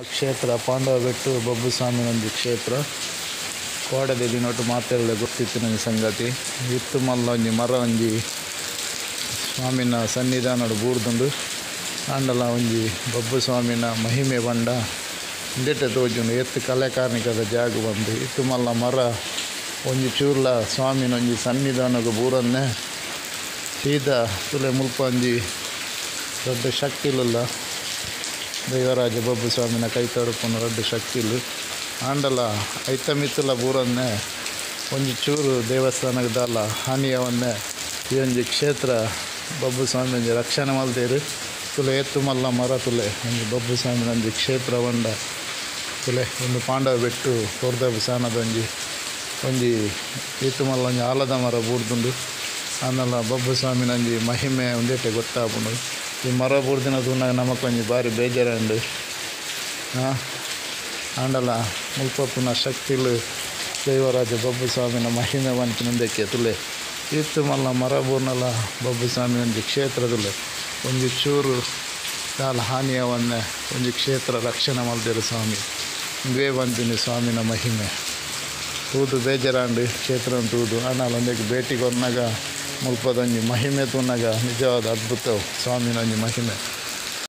ಕ್ಷೇತ್ರ ಪಾಂಡವ ಬೆಟ್ಟು ಬಬ್ಬು ಸ್ವಾಮಿನ ಒಂಜಿ ಕ್ಷೇತ್ರ ಕೋಡೆದ ದಿನೊಟು ಮಾತೆರ್ಲ ಗೊತ್ತಿತ್ತಿನ ಒಂಜಿ ಸಂಗತಿ ಇತ್ ಮಲ್ಲ ಒಂಜಿ ಮರ ಒಂಜಿ ಸ್ವಾಮಿನ ಸನ್ನಿಧಾನಡ್ ಬೂರ್ದುಂಡು ಆಂಡಲ ಒಂಜಿ ಬಬ್ಬು ಸ್ವಾಮಿನ ಮಹಿಮೆ ಪಂಡ ಉಂದೆಟೆ ತೋಜುಂಡು ಏತ್ ಕಲೆ ಕಾರ್ಣಿಕದ ಜಾಗ್ ಪಂದ್ ಇತ್ ಮಲ್ಲ ಮರ ಒಂಜಿ ಚೂರುಲ ಸ್ವಾಮಿನ ಒಂಜಿ ಸನ್ನಿಧಾನಗ್ ಬೂರಂದೆ ಸೀದಾ ತೂಲೆ ಮುಲ್ಪ ಒಂಜಿ ರಡ್ಡ್ ಶಕ್ತಿಲ್ ಉಲ್ಲ ದೈವರಾಜ ಬಬ್ಬು ಸ್ವಾಮಿನ ಕೈತಲ್ ಉಪ್ಪುನ ರಡ್ಡ್ ಶಕ್ತಿಲು ಆಂಡಲ ಐತ ಮಿತ್ತುಲ ಬೂರಂದೆ ಒಂಜಿ ಚೂರು ದೇವಸ್ಥಾನಗ್ ದಾಲ ಹಾನಿ ಆವಂದೆ ಈ ಒಂಜಿ ಕ್ಷೇತ್ರ ಬಬ್ಬು ಸ್ವಾಮಿ ಒಂಜಿ ರಕ್ಷಣೆ ಮಲ್ದೆರ್ ತೂಲೆ ಏತ್ ಮಲ್ಲ ಮರ ತೂಲೆ ಒಂಜಿ ಬಬ್ಬು ಸ್ವಾಮಿನ ಒಂಜಿ ಕ್ಷೇತ್ರ ಪಂಡ ತೂಲೆ ಉಂದು ಪಾಂಡವ ಬೆಟ್ಟು ಕೋರ್ದಬ್ಬು ಒಂಜಿ ಒಂಜಿ ಏತ್ ಮಲ್ಲ ಒಂಜಿ ಆಲದ ಮರ ಬೂರ್ದುಂಡು ಆಂಡಲ ಬಬ್ಬು ಸ್ವಾಮಿನ ಒಂಜಿ ಮಹಿಮೆ ಉಂದೆಟೆ ಗೊತ್ತಾಪುಂಡು ಈ ಮರ ಬೂರ್ದಿನ ತೂನಗ ನಮಕ್ ಒಂಜಿ ಬಾರಿ ಬೇಜಾರಾಂಡ್ ಆಂಡಲ ಮುಲ್ಪ ಉಪ್ಪುನ ಶಕ್ತಿಲು ದೈವರಾಜ ಬಬ್ಬು ಸ್ವಾಮಿನ ಮಹಿಮೆ ಪನ್ಪಿನ ಉಂದೆಕೆ ತೂಲೆ ಈತ್ ಮಲ್ಲ ಮರ ಬೂರ್ನಲ ಬಬ್ಬು ಸ್ವಾಮಿ ಒಂಜಿ ಕ್ಷೇತ್ರ ತೂಲೆ ಒಂಜಿ ಚೂರು ದಾಲ ಹಾನಿ ಆವಂದೆ ಒಂಜಿ ಕ್ಷೇತ್ರ ರಕ್ಷಣೆ ಮಲ್ದೆರ್ ಸ್ವಾಮಿ ಉಂದುವೇ ಪನ್ಪಿನಿ ಸ್ವಾಮಿನ ಮಹಿಮೆ ತೂದು ಬೇಜಾರಾಂಡ್ ಕ್ಷೇತ್ರನ್ ತೂದು ಆಂಡಲ ಉಂದೆಕ್ ಭೇಟಿ ಕೊರ್ನಗ ಮುಲ್ಪದ ಒಂಜಿ ಮಹಿಮೆ ತೂನಗ ನಿಜವಾದ ಅದ್ಭುತ ಸ್ವಾಮಿನ ಒಂಜಿ ಮಹಿಮೆ.